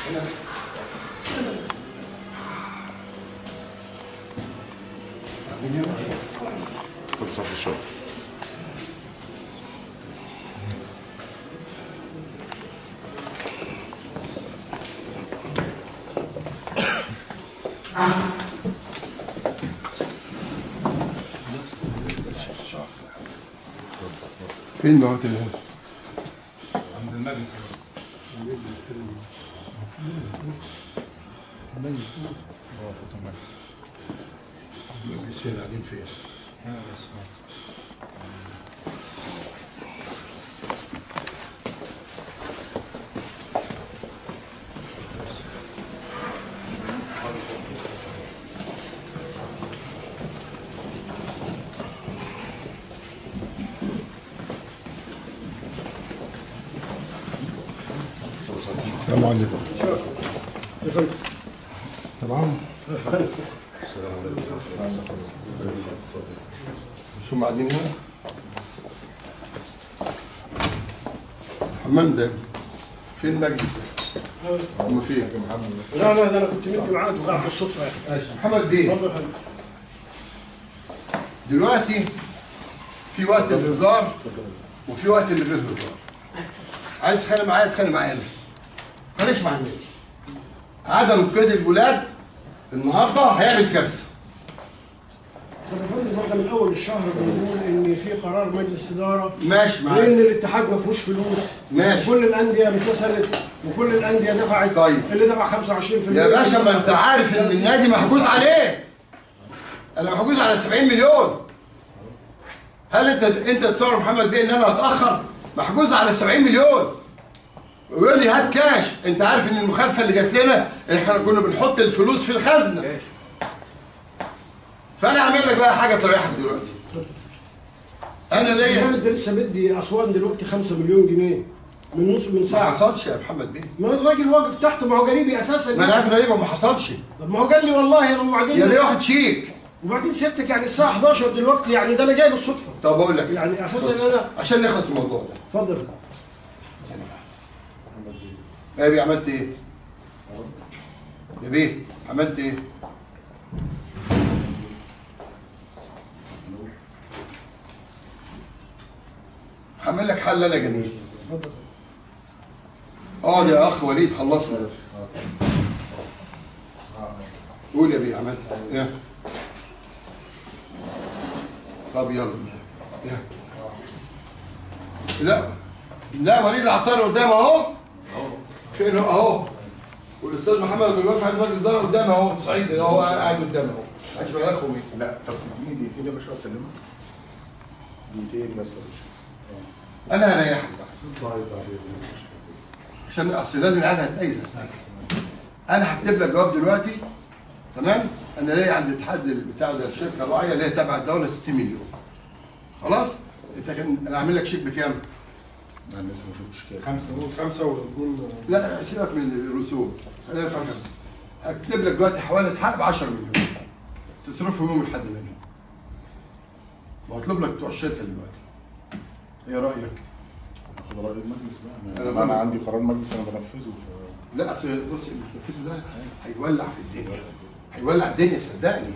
هنا قاعدين هنا؟ اتفضل صاحب الشغل. فين بقى هنا؟ عند المجلس. المجلس. المجلس فين؟ قاعدين فين؟ هنا بس. السلام عليكم. تمام. السلام عليكم. مش هم قاعدين هنا؟ الحمام ده فين المجلس ده؟ هم فين؟ لا لا ده انا كنت مدي معاك وقعت بالصدفة يا اخي. محمد بيه دلوقتي في وقت الهزار وفي وقت اللي غير هزار. عايز تتخانق معايا اتخانق معايا انا. ما تتخانقش مع النادي. عدم قيد الولاد النهارده هيعمل كارثة. طب يا فندم احنا من اول الشهر بنقول ان في قرار مجلس ادارة، ماشي معاك، لان الاتحاد ما فيهوش فلوس، ماشي، كل الاندية اتكسلت وكل الاندية دفعت. طيب اللي دفع 25% يا باشا، ما انت عارف ان النادي محجوز عليه. انا محجوز على 70 مليون. هل انت تصور محمد بيه ان انا هتاخر؟ محجوز على 70 مليون. ويقول لي هات كاش. انت عارف ان المخالفة اللي جات لنا احنا كنا بنحط الفلوس في الخزنة. فانا هعمل لك بقى حاجة تريحك دلوقتي. انا ليا ده لسه بدي اسوان دلوقتي 5 مليون جنيه من نص من ساعة. ما حصلش يا محمد بيه. ما الراجل واقف تحت، ما هو قريبي اساسا. ما انا عارف قريبه، ما حصلش. طب ما هو قال لي والله. وبعدين يا بياخد شيك. وبعدين سيادتك يعني الساعة 11 دلوقتي، يعني ده انا جاي بالصدفة. طب اقول لك يعني اساسا انا عشان نخلص الموضوع ده. اتفضل. يا بيه عملت ايه؟ يا بيه عملت ايه؟ هعمل لك حل انا جميل. اقعد يا اخ وليد خلصنا. قول يا بيه عملت ايه؟ طب يلا. لا لا وليد العطار قدام اهو. فين اهو؟ والاستاذ محمد عبد الوهاب مجلس الادارة قدام اهو، سعيد اهو قاعد قدام اهو. ما حدش بلغهم ايه؟ لا طب تديني دقيقتين يا باشا اسلمك. دقيقتين بس يا باشا. انا هريحك بقى. عشان اصل لازم القعدة هتأيد. انا هكتب لك جواب دلوقتي، تمام؟ انا ليا عند الاتحاد بتاع ده الشركة الراعيه اللي هي تبع الدولة 60 مليون. خلاص؟ انت كان انا عامل لك شيك بكام؟ انا لسه ما شفتش كام. 5 و2. لا سيبك من الرسوم، انا 5. هكتب لك دلوقتي حوالي حق ب 10 مليون. تصرفهم يوم لحد منهم. وهطلب لك بتوع الشركة دلوقتي. ايه رايك؟ اخد راي المجلس بقى. انا عندي قرار مجلس انا بنفذه. لا اصل بص اللي بتنفذه ده هيولع في الدنيا. هيولع الدنيا صدقني.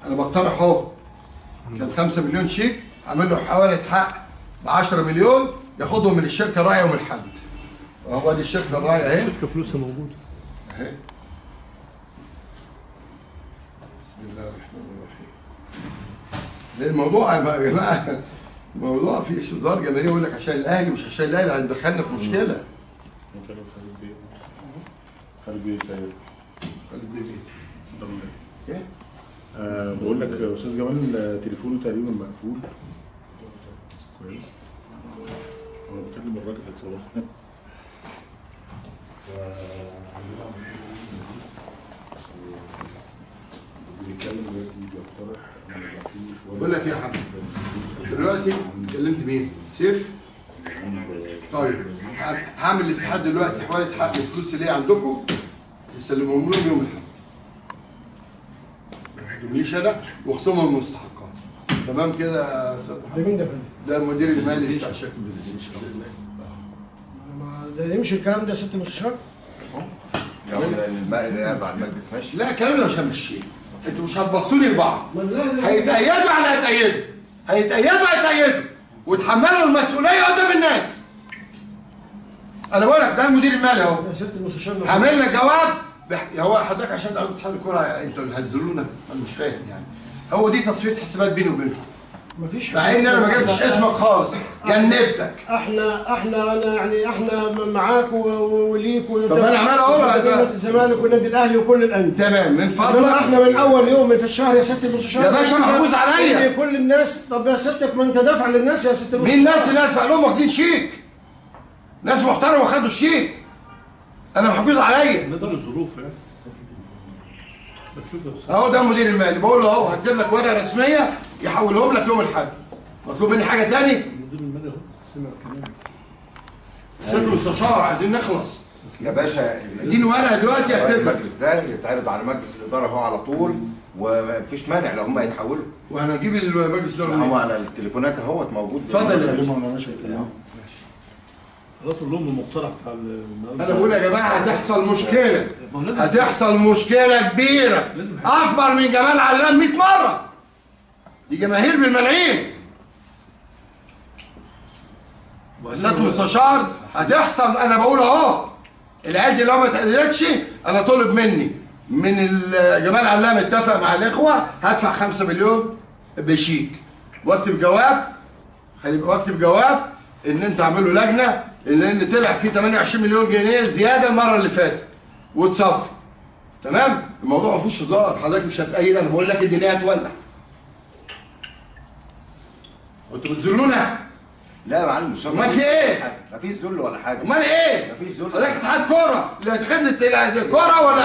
انا بقترح اهو. كان 5 مليون شيك، عامل له حوالي حق ب 10 مليون ياخدهم من الشركة الراعيه ومن الحد. اهو ادي الشركة الراعيه اهي. الشركة فلوسها موجودة. اهي. بسم الله الرحمن الرحيم. لان الموضوع يا جماعة الموضوع فيه هزار جماهيري، يقول لك عشان الاهلي مش عشان الاهلي هندخلنا في مشكلة. خالد بيه. خالد بيه سيد. خالد بيه فين؟ ايه؟ بقول لك يا استاذ جمال تليفونه تقريبا مقفول. كويس. انا بكلم الراجل هيتصرف. بيتكلم دلوقتي بيقترح ان يبقى فيه شوية. بقول لك ايه يا حمد؟ دلوقتي كلمت مين؟ سيف؟ طيب هعمل الاتحاد دلوقتي حوالي حق الفلوس اللي هي عندكم يسلموهم لهم يوم الاحد. ما تدومليش انا واخصمهم من مستحقاتي. تمام كده يا استاذ محمد؟ ده مين ده يا فندم؟ ده المدير المالي بتاع شركة. ده يمشي الكلام ده يا سيادة المستشار؟ اللي على المجلس ماشي. لا الكلام ده مش همشيه، انتوا مش هتبصوني لبعض. هيتأيدوا على هيتأيدوا، هيتأيدوا هيتأيدوا، وتحملوا المسؤولية قدام الناس. أنا بقول لك ده المدير المالي أهو. يا سيادة المستشار عامل لك جواب هو حضرتك عشان تعرفوا اتحاد الكورة انتوا اللي هتذلونا؟ أنا مش فاهم يعني. هو دي تصفية حسابات بيني وبينكم. مفيش مع ان انا ما جبتش اسمك خالص، جنبتك. احنا انا يعني احنا معاك وليك. طب انا عمال اقولها نادي الزمالك والنادي الاهلي وكل الاندية. تمام من فضلك. احنا من اول يوم في الشهر يا سيادة المستشار يا باشا محجوز عليا كل الناس. طب يا سيادتك ما انت دافع للناس يا سيادة المستشار. مين الناس اللي ادفع لهم؟ واخدين شيك، ناس محترمه خدوا الشيك، انا محجوز عليا. نقدر الظروف يعني. اهو ده المدير المالي بقول له اهو هكتب لك ورقة رسمية يحولهم لك يوم الاحد. مطلوب مني حاجة تاني؟ المدير المالي اهو سمع الكلام. سيادة المستشار عايزين نخلص يا باشا. اديني ورقة دلوقتي اكتب لك. المجلس ده يتعرض على مجلس الادارة اهو على طول، ومفيش مانع لو هم يتحولوا. وهنجيب المجلس الادارة هو على التليفونات اهوت موجود. اتفضل يا باشا. ماشي خلاص قول لهم المقترح بتاع. انا بقول يا جماعة هتحصل مشكلة، هتحصل مشكلة كبيرة اكبر من جمال علام 100 مرة. دي جماهير بالملايين. سيادة المستشار هتحصل، انا بقول اهو العيال دي لو ما اتأيدتش انا طلب مني من جمال علام اتفق مع الاخوة هدفع 5 مليون بشيك واكتب جواب، خلي واكتب جواب ان انت اعملوا لجنة لان طلع فيه 28 مليون جنيه زيادة المرة اللي فاتت وتصفي. تمام؟ الموضوع ما فيهوش هزار، حضرتك مش هتأيد، انا بقول لك الدنيا هتولع. انتوا بتذلونا؟ لا يا معلم مش امال في ايه؟ مفيش ذل ولا حاجة. امال ايه؟ مفيش ذل. حضرتك اتحاد كورة خدمة الكورة ولا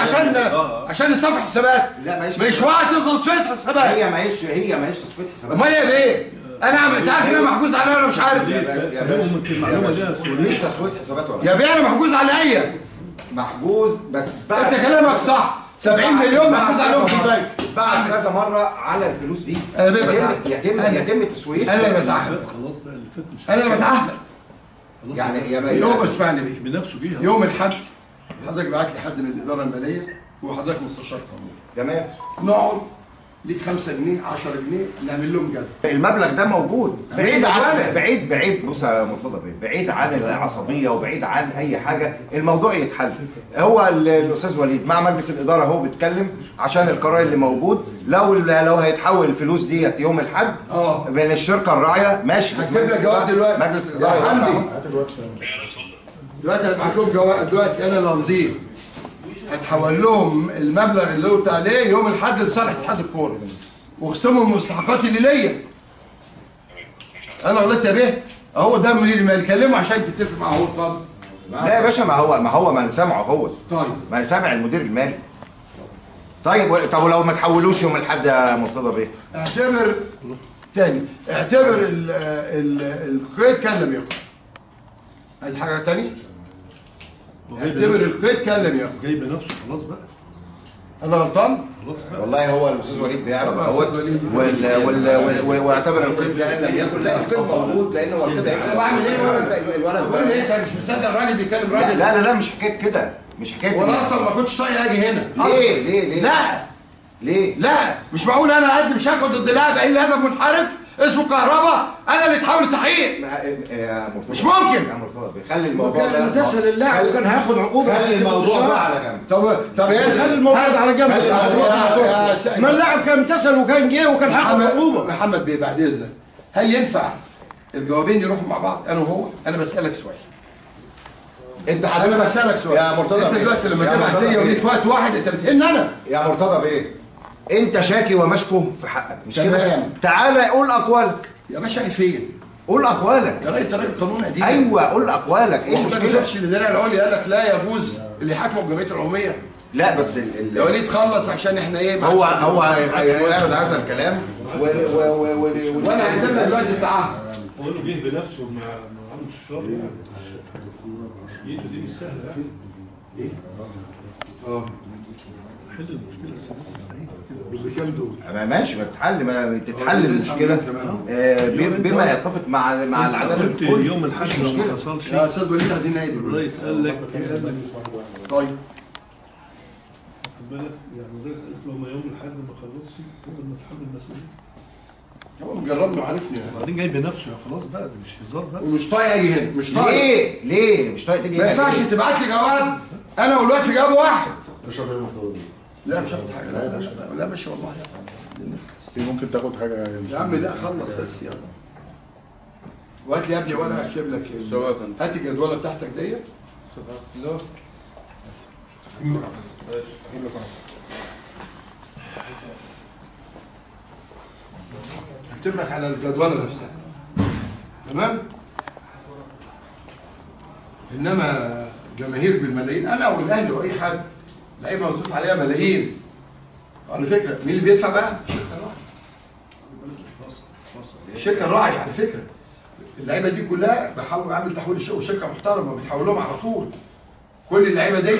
عشان نصفي حسابات؟ لا ماشي، مش وقت تصفية حسابات. هي ماهيش تصفية حسابات. امال هي بايه؟ انا انت عارف ان انا محجوز عليا ولا مش عارف؟ يا باشا مش تصفية حسابات ولا يا بيه انا محجوز عليا. محجوز بس بعد. انت كلامك صح، 70 مليون محجوز عليهم في البنك. بعد كذا مرة على الفلوس دي. انا بيه يتم تسويتها. انا اللي بتعهد. خلاص بقى اللي فات مش انا اللي بتعهد. يعني يا يوم اسمعني بيه بنفسه بيها. يوم الاحد حضرتك بعت لي حد من الادارة المالية وحضرتك مستشار قانوني. تمام. نقعد ليك 5 جنيه 10 جنيه نعمل لهم جدول. المبلغ ده موجود بعيد عن بعيد بعيد. بص يا مرتضى بيه، بعيد عن العصبية وبعيد عن اي حاجة، الموضوع يتحل. هو الاستاذ وليد مع مجلس الادارة هو بيتكلم عشان القرار اللي موجود، لو هيتحول الفلوس ديت يوم الاحد من الشركة الراعيه ماشي. هكتب لك جواب دلوقتي مجلس الادارة يا حمدي. دلوقتي هبعت لهم جواب دلوقتي، انا اللي همضيه. هتحول لهم المبلغ اللي قلت عليه يوم الاحد لصالح اتحاد الكورة واخصمهم المستحقات اللي ليا. انا غلطت يا بيه؟ اهو ده المدير المالي، كلمة عشان تتفق معاه هو. اتفضل. لا يا باشا، ما هو ما انا سامعه هو. طيب ما انا سامع المدير المالي. طيب طب ولو ما تحولوش يوم الاحد يا مرتضى بيه؟ اعتبر تاني، اعتبر القيد كان لم يقع. عايز حاجة تاني؟ اعتبر القيد كان لم يقع. جاي بنفسه خلاص بقى. انا غلطان؟ خلاص بقى. والله هو الاستاذ وليد بيعرف اهوت واعتبر القيد كان لم يكن. لا القيد موجود لان هو القيد. انا بعمل ايه؟ الولد بقول ايه؟ انت مش مصدق الراجل بيكلم راجل؟ لا لا لا مش حكاية كده، مش حكاية. وانا اصلا ما كنتش طايق اجي هنا. ليه ليه ليه؟ لا ليه؟ لا مش معقول انا اقدم شكوى ضد لاعب قايل لي هدف منحرف اسمه كهربا، انا اللي اتحول التحقيق. مش ممكن يا مرتضى، خلي الموضوع ده. امتثل اللاعب وكان هياخد عقوبه. خلي الموضوع ده على جنب. طب ايه؟ خلي الموضوع ده على جنب. ما اللاعب كان امتثل وكان جه وكان هياخد عقوبه. محمد بيه بعد اذنك، هل ينفع الجوابين يروحوا مع بعض انا وهو؟ انا بسالك سؤال. انت انا بسالك سؤال يا مرتضى، انت دلوقتي لما تبعت لي وليه في وقت واحد انت بتهن انا يا مرتضى بيه. انت شاكي ومشكو في حقك مش كده؟ تعالى قول اقوالك يا باشا. فين؟ قول اقوالك يا راجل، راجل قانون قديم. ايوه قول اقوالك. ايه المشكلة؟ ما شافش الادارة العليا قال لك لا يجوز اللي يحاكموا الجمعية العمومية؟ لا بس يا وليد خلص عشان احنا ايه؟ هو هيعرض هذا الكلام وانا هتم دلوقتي التعهد. بقول له جه بنفسه مع عمرو الشر يعني. ايده دي مش سهلة يعني. ايه؟ حل المشكلة السنة بكام دول؟ ماشي، ما تتحل، ما تتحل المشكلة بما يتفق مع العدالة. قلت يوم الحد لو ما حصلش يا استاذ وليد عايزين نعيد. الرئيس قال لك. طيب بالك يعني الراجل قالت له ما يوم الحد ما خلصش ممكن نتحمل المسؤولية. هو مجربني وعارفني يعني. وبعدين جاي بنفسه يا خلاص بقى، ده مش هزار بقى. ومش طايق اجي هنا، مش طايق. ليه؟ ليه مش طايق تيجي هنا؟ ما ينفعش تبعت لي جواب انا والواد في جواب واحد. اشرب ايه مرتضى؟ لا مش هاخد حاجة، لا لا لا ماشي والله. في ممكن تاخد حاجة يا عم؟ لا خلص بس يلا. وهات لي يا ابني ورقة اكتب لك. هات الجدوله بتاعتك ديت. لا اكتب لك على الجدوله نفسها. تمام؟ انما جماهير بالملايين، انا والاهلي واي حد لعيبة مصروف عليها ملايين. على فكرة مين اللي بيدفع بقى؟ الشركة الراعيه. الشركة الراعيه على فكرة. اللعيبة دي كلها بحاول اعمل تحويل، وشركه محترمه بتحول لهم على طول. كل اللعيبة دي.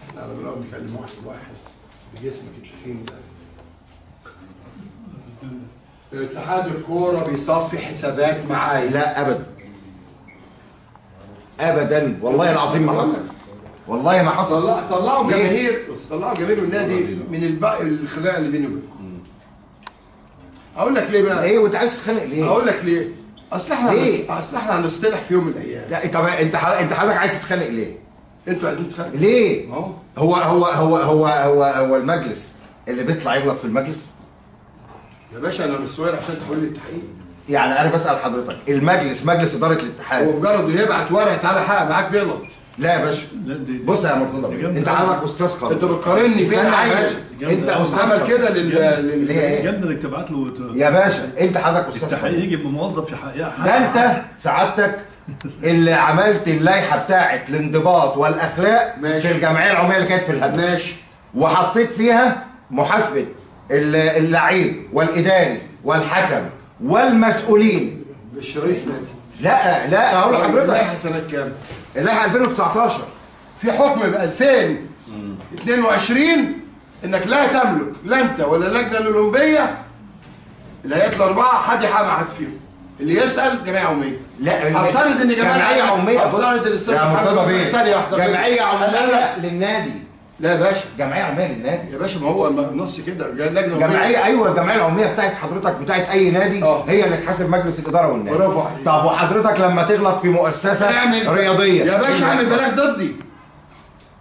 احنا لما بنقعد نكلم واحد واحد بجسمك التخين ده. اتحاد الكورة بيصفي حسابات معايا. لا ابدا ابدا، والله العظيم ما حصل، والله ما حصل. طلعوا جماهير، بس طلعوا جماهير النادي من الخناقة اللي بيني وبينكم. اقول لك ليه بقى؟ ايه وانت عايز تتخانق ليه؟ اقول لك ليه؟ اصل احنا ليه؟ اصل احنا هنصطلح في يوم من الايام. لا طب انت حضرتك عايز تتخانق ليه؟ انتوا عايزين تتخانقوا ليه؟ هو هو هو هو هو هو المجلس اللي بيطلع يغلط في المجلس؟ يا باشا انا مش صغير عشان تحول لي التحقيق. يعني انا بسال حضرتك المجلس، مجلس ادارة الاتحاد، هو مجرد انه يبعت ورقة تعالى حقق معاك بيغلط. لا يا باشا، بص يا مرتضى، انت عندك استاذ قانون، انت بتقارني بين عيل، انت استاذ عمل كده اللي هي ايه؟ جامدة انك تبعت له يا باشا. انت حضرتك استاذ التحقيق يجي بموظف يحقق. ده انت سعادتك اللي عملت اللائحة بتاعه الانضباط والاخلاق في الجمعية العمومية اللي كانت في الهدف، ماشي، وحطيت فيها محاسبه اللعيب والاداري والحكم والمسؤولين. مش رئيس نادي. لا لا هقول لحضرتك اللائحة سنة كام؟ اللائحة 2019. في حكم ب 2022 انك لا تملك لا انت ولا اللجنة الاولمبية الهيئات الاربعة حد يحقق مع حد فيهم. اللي يسال جمعية عموميه. لا افترض ان جمعية عموميه، افترض الاستاذ مرتضى بيه ثانية واحدة، جمعية عموميه للنادي. لا يا باشا، جمعية عموميه للنادي يا باشا، ما هو النص كده لجنة جمعية. ايوه الجمعية العمومية بتاعت حضرتك بتاعت اي نادي هي اللي تحاسب مجلس الادارة والنادي. برافو عليك. طب وحضرتك لما تغلط في مؤسسة رياضية يا باشا اعمل بلاغ ضدي.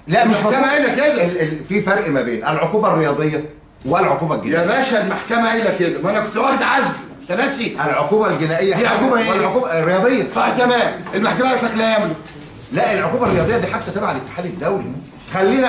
لا مش المحكمة قايله كده. في فرق ما بين العقوبة الرياضية والعقوبة الجنائية يا باشا. المحكمة قايله كده، ما انا كنت واخد عزل، انت ناسي؟ العقوبة الجنائية دي عقوبه ايه؟ والعقوبة الرياضية. تمام، المحكمة قالت لك لا يملك. لا العقوبة الرياضية دي حتى تبع الاتحاد الدولي.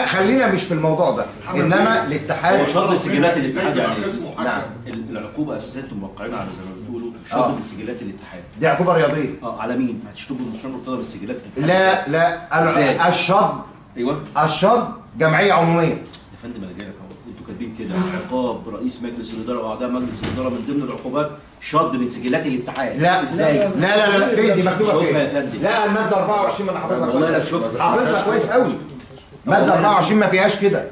خلينا مش في الموضوع ده، انما الاتحاد هو شرط سجلات الاتحاد يعني. نعم العقوبة اساسا انتم موقعين على زي ما بتقولوا شرط سجلات الاتحاد. دي عقوبه رياضية. على مين؟ هتشطبوا المستشار مرتضى بالسجلات الاتحاد؟ لا لا، الشطب. ايوه الشطب جمعية عموميه. يا فندم انا جاي لك اهو، انتوا كاتبين كده عقاب رئيس مجلس الادارة واعضاء مجلس الادارة من ضمن العقوبات شطب من سجلات الاتحاد. لا ازاي؟ لا لا لا فين دي مكتوبة فين؟ يا فندم. لا المادة 24 ما انا حافظها والله. لا شوفها، حافظها كويس قوي. مادة 24 ما فيهاش كده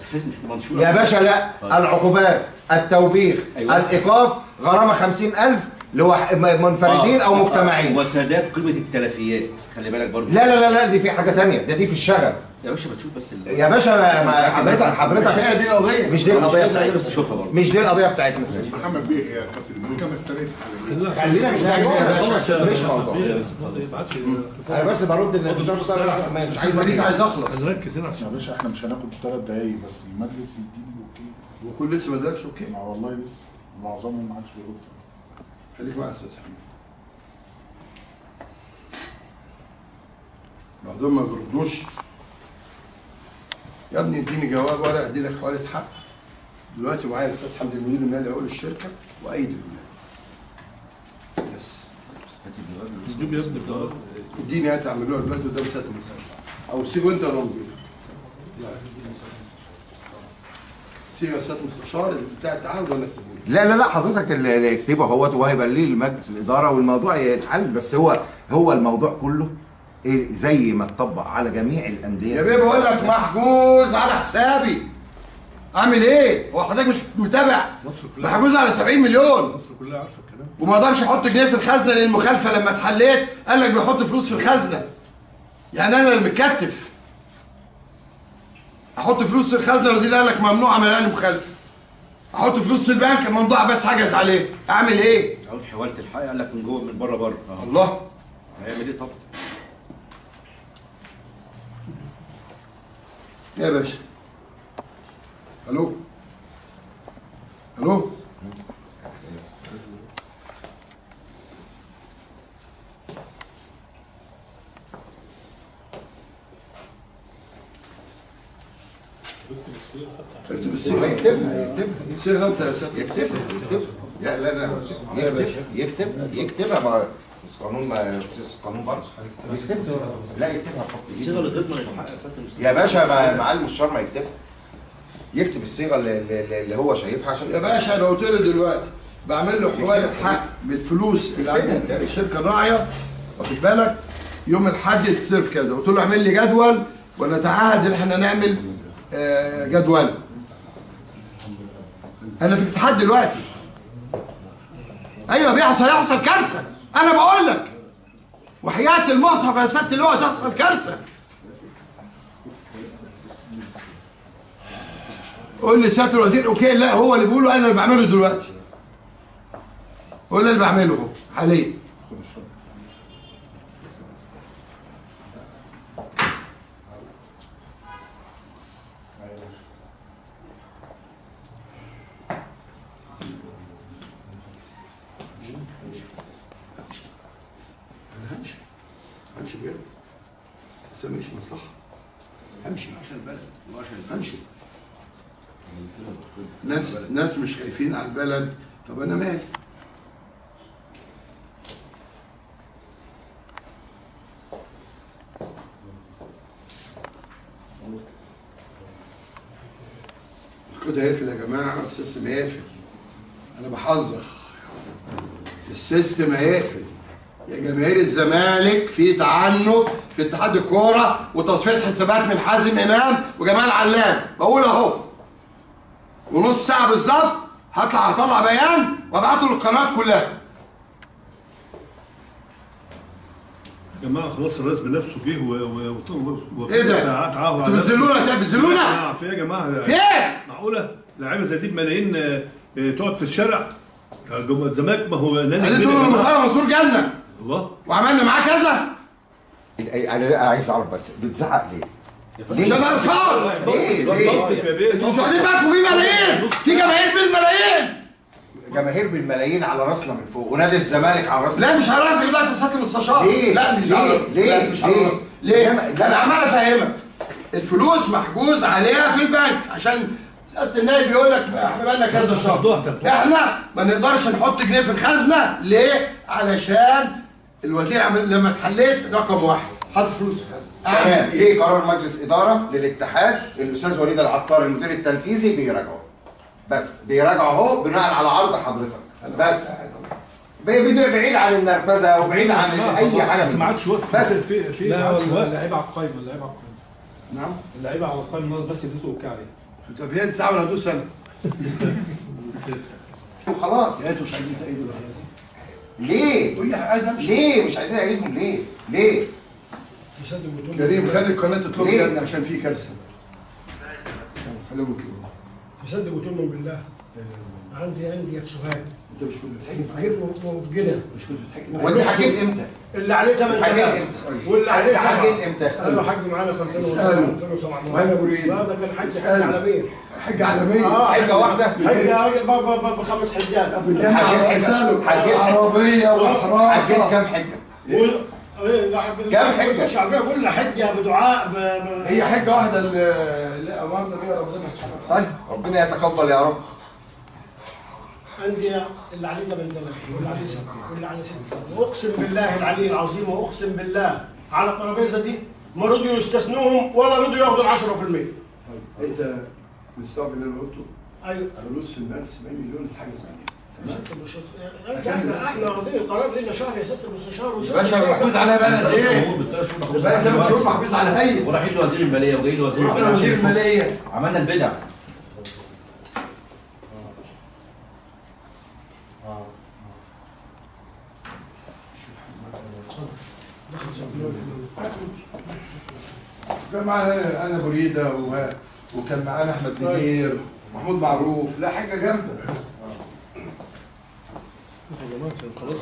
يا باشا. لا العقوبات التوبيخ، أيوة. الايقاف، غرامة 50,000 منفردين او مجتمعين، وسداد قيمة التلفيات. خلي بالك برضه. لا لا لا لا دي في حاجة ثانية، ده دي في الشغب يا باشا. بتشوف بس يا باشا حضرتك مش هي دي القضية، مش دي القضية بتاعتنا. شوفها برضه، مش دي القضية بتاعتنا. محمد بيه يا كابتن المحكمة استندت على خلينا مش موضوع، مش موضوع. انا بس برد ان الدكتور مش عايز اديك، عايز اخلص. نركز هنا عشان يا باشا احنا مش هناخد 3 دقايق بس، المجلس يديني okay. وكل لسه ما ادالكش okay؟ ما والله لسه معظمهم ما عادش بيرد. خليك مع استاذ حميد. معظمهم ما بيردوش. يا ابني اديني جواب ورقة ادي لك حوالي حق. دلوقتي معايا الاستاذ حمدي المدير المالي هيقول الشركة وايد الولاد. بس جيب يا ابني الجواب. اديني هات اعملوها دلوقتي قدام سيادة المستشفى، او سيبه انت ولا مدير. سيبه يا سيادة المستشار بتاع التعاون وانا اكتبه لك. لا لا لا حضرتك اللي اكتبه اهوت وهيبقى ليه لمجلس الادارة والموضوع يتحل. بس هو الموضوع كله زي ما اتطبق على جميع الاندية. يا بيه بقول لك محجوز على حسابي. اعمل ايه؟ هو حضرتك مش متابع؟ محجوز على 70 مليون. مصر كلها عارفه الكلام. وما اقدرش احط جنيه في الخزنة لان المخالفة لما اتحليت قال لك بيحط فلوس في الخزنة. يعني انا اللي متكتف احط فلوس في الخزنة، الوزير قال لك ممنوع عمل لي مخالفة. احط فلوس في البنك ممنوع، بس حجز عليه، اعمل ايه؟ عاوز حوالة الحق قال لك من جوه من بره بره. الله هيعمل ايه طبعا؟ يا باشا الو الو، اكتب الصيغة. يكتبها يكتبها الصيغة انت يا سيادة يكتبها يكتبها. لا لا لا يكتب يكتبها، ما القانون ما القانون برضه يكتبها. لا يكتبها بخط ايده. الصيغة اللي تضمن الحق يا سيادة المستشار. يا باشا معالي المستشار ما يكتبها، يكتب الصيغة اللي هو شايفها عشان يا باشا لو قلت له دلوقتي بعمل له حواله حق بالفلوس اللي عند الشركة الراعيه، واخد بالك، يوم الاحد يتصرف كذا، قلت له اعمل لي جدول ونتعهد ان احنا نعمل جدول. انا في الاتحاد دلوقتي. ايوه بيحصل، يحصل كارثة، انا بقول لك وحياه المصحف يا سيادة اللواء تحصل كارثة. قول لي سيادة الوزير okay، لا هو اللي بيقوله انا اللي بعمله دلوقتي، هو اللي بعمله هو حاليا. انا همشي بجد، بس انا ماليش مصلحة، همشي عشان البلد وعشان همشي. ناس مش خايفين على البلد، طب انا مالي؟ الكود هيقفل يا جماعة، ال system هيقفل. انا بحذر، ال system هيقفل يا جماهير الزمالك. في تعنت في اتحاد الكورة وتصفية حسابات من حازم امام وجمال علام، بقول اهو. ونص ساعة بالظبط هطلع بيان وابعته للقنوات كلها. يا جماعة خلاص الرئيس بنفسه جه و ايه ده؟ انتوا بتذلونا، طيب بتذلونا؟ في ايه يا جماعة؟ في ايه؟ معقولة؟ لعيبة زي دي بملايين تقعد في الشارع؟ الزمالك ما هو نادي. عايزين تقولوا مرتضى منصور جالنا الله وعملنا معاه كذا؟ انا عايز اعرف بس بتزعق ليه؟ ليه؟ عشان اطفال. ليه؟ ليه؟ انتوا مش واخدين بالكم في ملايين، في جماهير بالملايين. جماهير بالملايين على راسنا من فوق، ونادي الزمالك على راسنا. لا مش على راسك دلوقتي يا سيادة المستشار. ليه؟ لا مش على راسك. ليه؟ لا مش على راسك. ليه؟ انا عمال افهمك. الفلوس محجوز عليها في البنك عشان سيادة النائب بيقول لك احنا بقالنا كذا شهر، احنا ما نقدرش نحط جنيه في الخزنة، ليه؟ علشان الوزير عمل لما اتحليت رقم واحد حط فلوس في الخزنة. تمام، في قرار مجلس ادارة للاتحاد، الاستاذ وليد العطار المدير التنفيذي بيراجعه. بس بيراجعه اهو بناء على عرض حضرتك، بس بعيد عن النرفزه وبعيد عن اي حاجة. بس ما عادش وقت. بس في لا والله اللعيبة على القايمة، اللعيبة على القايمة. نعم اللعيبة على القايمة، ناقص بس يدوسوا okay عليها. طب هي تعالوا ادوس انا. وخلاص. يا انتوا مش عايزين تأيدوا ليه؟ تقول لي عايز امشي. ليه مش عايزين اعيدهم ليه؟ ليه؟ كريم خلي القناة تطلب لي عشان في كارثة. خليهم يطلبوا. تصدق وتؤمن بالله عندي اندية في سوهاج. انت مش كنت بتحكي وفي جنة. مش كنت بتحكي. وانت حكيت امتى؟ اللي عليه 8000 واللي عليه 7. حكيت امتى؟ قالوا حج معانا في 2007. وهنا ابو ريد. لا ده كان حج عالمية. حجه عالمية. حجه واحدة؟ حج يا راجل بخمس حجات. حجيت عربية وحراسه. حجيت كام حجه؟ كام حجه؟ شعبية كل حجه بدعاء هي حجه واحدة اللي امرنا بيها ربنا سبحانه وتعالى. طيب ربنا يتقبل يا رب. أندية اللي عليه 8000 واللي عليه 7 واللي عليه 6، وأقسم بالله العلي العظيم وأقسم بالله على الترابيزة دي ما رضيوا يستثنوهم ولا رضيوا ياخدوا ال 10%. طيب أنت مستوعب اللي أنا قلته؟ أيوه. فلوس في البنك 70 مليون اتحجز عليها. تمام؟ احنا واخدين القرار لنا شهر يا سيادة المستشار. يا باشا محجوز عليها بلد إيه؟ بقى 8 شهور محجوز على هي. ورايحين لوزير المالية وجايين لوزير المالية. وزير المالية. عملنا البدع. كان معانا انا بريدة وكان معانا احمد نجير محمود معروف، لا حاجة جامدة. خلاص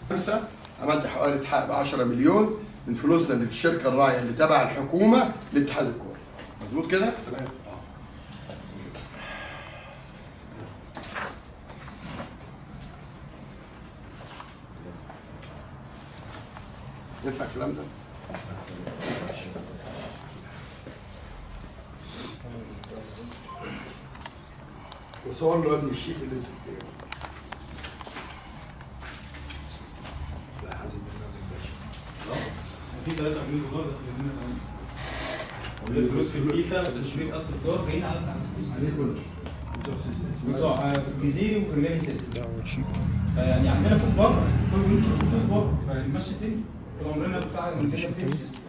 خمسة عملت حوالي اتحقق ب 10 مليون من فلوسنا اللي في الشركة الراعيه اللي تبع الحكومة لاتحاد الكورة. مظبوط كده؟ تمام. ينفع الكلام ده؟ وصور له ابن الشيك اللي انت بتقوله. لا حازم برنامج باشا. في 3 مليون دولار داخلين لنا. الفلوس في الفيفا 300000 دولار جايين على عليه كله. بتوع الجزيري وفرجاني ساسي. فيعني عندنا فلوس بره، كل فلوس بره، فنمشي الدنيا. طول عمرنا بتساعد من الدنيا بتمشي.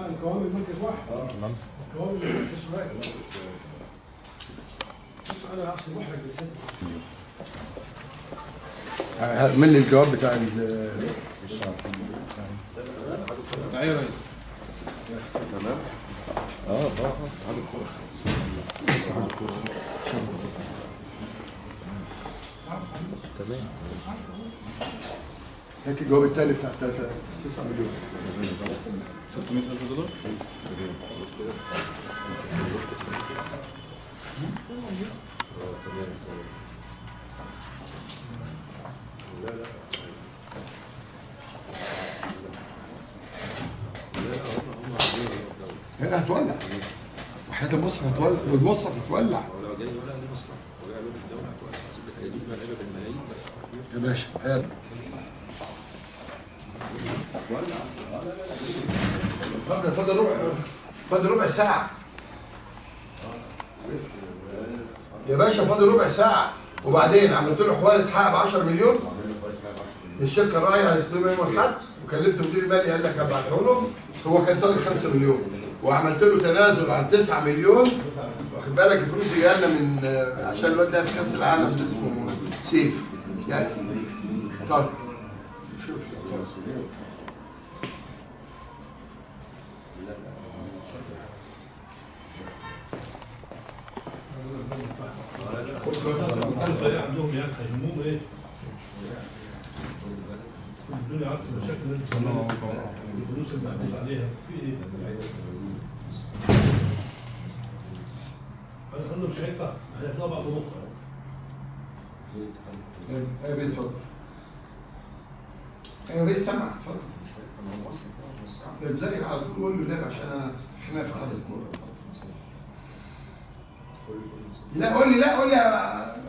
القوام المركز واحد. تمام. القوام المركز سؤال. بص انا اصل محرج لسان. من الجواب بتاع ال ايوه يا ريس. تمام. اتحاد الكورة. اتحاد الكورة. تمام. هات الجواب الثاني بتاع 9 مليون. 300000 دولار؟ هنا هتولع وحياة المصحف هتولع والمصحف هتولع يا باشا. فاضل ربع، فاضل ربع ساعة يا باشا، فاضل ربع ساعة. وبعدين عملت له حوالي اتحقق ب 10 مليون من الشركة الراعية هيستلموا يوم الأحد، وكلمت مدير المالي قال لك هبعته لهم، هو كان طالب 5 مليون وعملت له تنازل عن 9 مليون. واخد بالك الفلوس دي جاية لنا من عشان الواد لعب في كأس العالم اسمه سيف يعني. طيب شوف عندهم يعني هيهمهم ايه؟ الدنيا عارفه المشاكل اللي انت الفلوس اللي محجوز عليها في ايه؟ انا مش هينفع، هياخدوها بعد بكره. ايوه بيه اتفضل. ايوه بيه سامع اتفضل. ازاي على طول قول له لا عشان انا في خناقه في حد الكورة. لا قول لي، لا قول لي،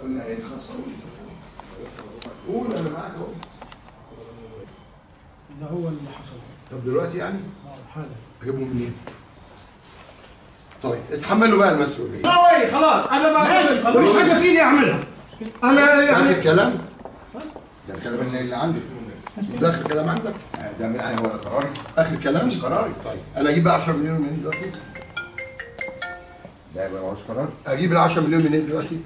قول لي ايه القصة، قول لي قول انا معاك اهو. ده هو اللي حصل. طب دلوقتي يعني؟ حالا. اجيبهم منين؟ طيب اتحملوا بقى المسؤولية. لا وي خلاص انا ما مش حاجة في ايدي اعملها. انا يعني اخر كلام؟ ده الكلام اللي عندي. ده اخر كلام عندك؟ ده من هو قراري. اخر كلام؟ مش قراري. طيب انا اجيب بقى 10 مليون منين دلوقتي؟ ده يبقى ما هوش قرار. اجيب ال 10 مليون منين دلوقتي؟